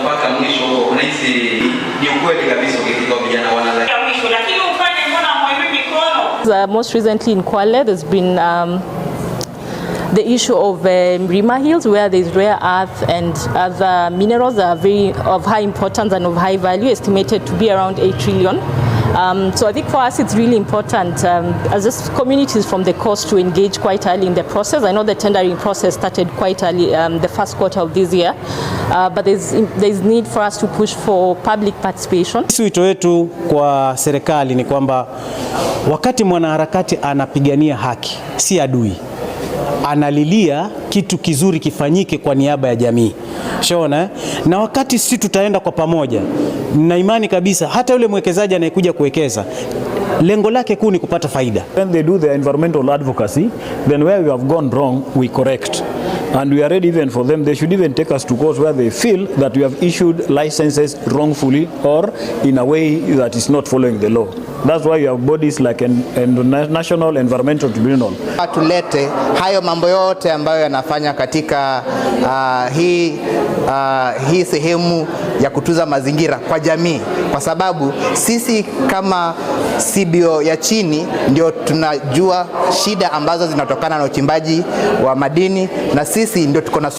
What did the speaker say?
Mpaka mwisho huo unahisi ni ukweli kabisa, ukifika vijana wana Ya mwisho, lakini ufanye, mbona hamuinui mikono? Most recently in Kwale, there's been the issue of Mrima Hills, where there's rare earth and other minerals that are very of high importance and of high value, estimated to be around 8 trillion. So I think for us it's really important as just communities from the coast to engage quite early in the process. I know the tendering process started quite early, the first quarter of this year, but there's need for us to push for public participation. Sisi wito wetu kwa serikali ni kwamba wakati mwanaharakati anapigania haki, si adui, analilia kitu kizuri kifanyike kwa niaba ya jamii. Shaona, eh? Na wakati sisi tutaenda kwa pamoja, na imani kabisa hata yule mwekezaji anayekuja kuwekeza lengo lake kuu ni kupata faida. When they do their environmental advocacy, then where we have gone wrong, we correct. And we are ready even for them. They should even take us to court where they feel that we have issued licenses wrongfully or in a way that is not following the law. That's why you have bodies like an National Environmental Tribunal. Tulete hayo mambo yote ambayo yanafanya katika hii sehemu ya kutunza mazingira kwa jamii, kwa sababu sisi kama CBO ya chini ndio tunajua shida ambazo zinatokana na uchimbaji wa madini, na sisi ndio tuko na